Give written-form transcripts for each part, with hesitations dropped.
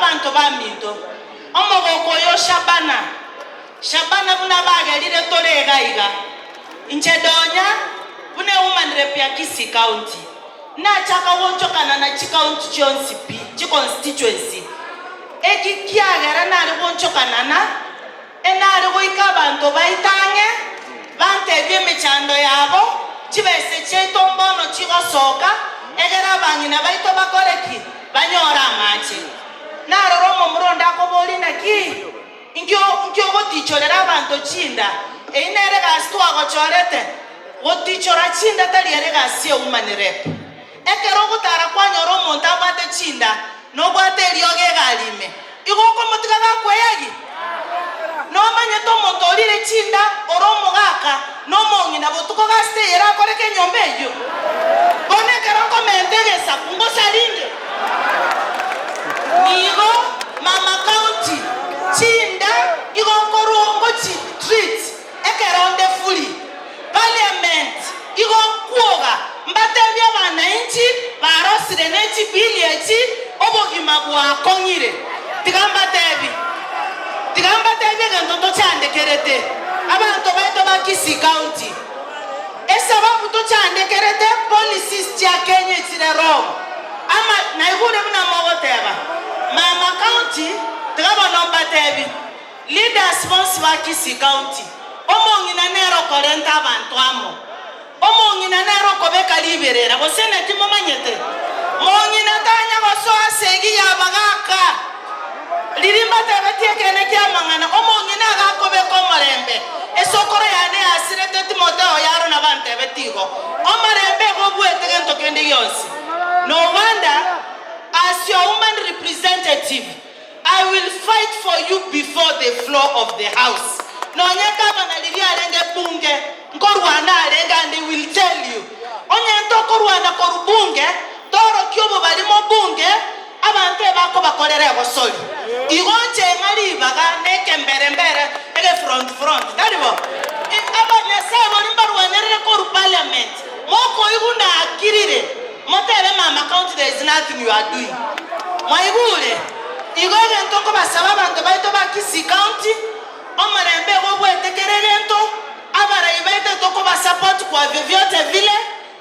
Abanto baminto, omogoko oyo o Shabana, Shabana buna bagerire tore iga iga, inche donya buna ewoman rep ya Kisii County, nachaka goonchokana na chicounty chionsi pi, chiconstituency. Eki kiagera nare goonchokana na, enare goika abanto baito ang'e, bantebie emechando yabo, chibese chiaito mbono chigosoka, egere abang'ina baito bakore ki? Banyore amache. Narora omomura onde akoboria, Naki? Inki inki ogotichorera abanto chinda? Eyio nere egasi twagochorete? Gotichora chinda tari ere egasi y'ewoman rep. Ekero ogotara kwanyora omonto abwate chinda, nobwate eriogi egari ime, igo okomotiga gakweyagia? Nomanyete omonto orire chinda ore omogaka na omong'ina botuko gasi teiyo erakoreke enyomba eyio? Bono ekero nkomenta egesaku ngosarinde? Nigo mama county chinda igo nkorwa ngochi treat ekero nde fully parliament igo nkwoga mbatebie abanainchi barosire ne chibill echi obogima bwakong'ire tiga mbatebi tiga mbatebie egento tochandekerete abanto baito ba Kisii county esababu tochandekerete policies chia Kenya echire wrong ama naigure buna mogoteba mama county tiga bono mbatebi Leaders bonsi ba Kisii County, omong'ina nere okorenta abanto amo, omong'ina nere okobeka riberera, gose naki momanyete? Mong'ina tanya gosoa ase egi y'abagaaka. Riria mbatebetie ekeene ki'amang'ana, omong'ina agakobeka omorembe. Esokoro yane yasirete Timotheo yaro nabantebetie igo. Omorembe igo obuete gento kende gionsi. No wonder, as your woman representative, I will fight for you before the floor of the house. Nonye gavana riria arenge bunge nkorwana arenge and he will tell you. Onye ntokorwana korwa bunge torokie obobarimo bunge abanto ebakobakorera egosori. Igo nche ng'a ribaga na ekembere mbere ege front front tari bo? Aba Nyasaye boria mbarwanerere korwa parliament mokoigwa nakirire. Motebe mama county there is nothing you are doing. Mwaigure? Igo egento nkobasaba abanto baito ba Kisii county, omorembe igo obwete kera egento, abarai baito tokoba support kwa vyovyote vile,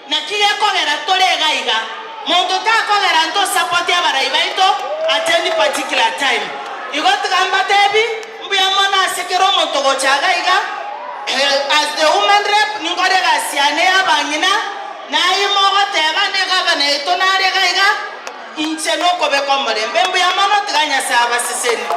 naki gekogera tore iga iga. Monto takogera nto support abarai baito at any particular time. Igo tiga mbatebi, mbuya mono ase kera omonto gocha iga iga, as the woman rep ninkore egasi yane ya abang'ina, Naye mogoteba, Negavana yaito nare iga iga, inche nokobeka omorembe. Mbuya mono, tiga Nyasae abasesenie.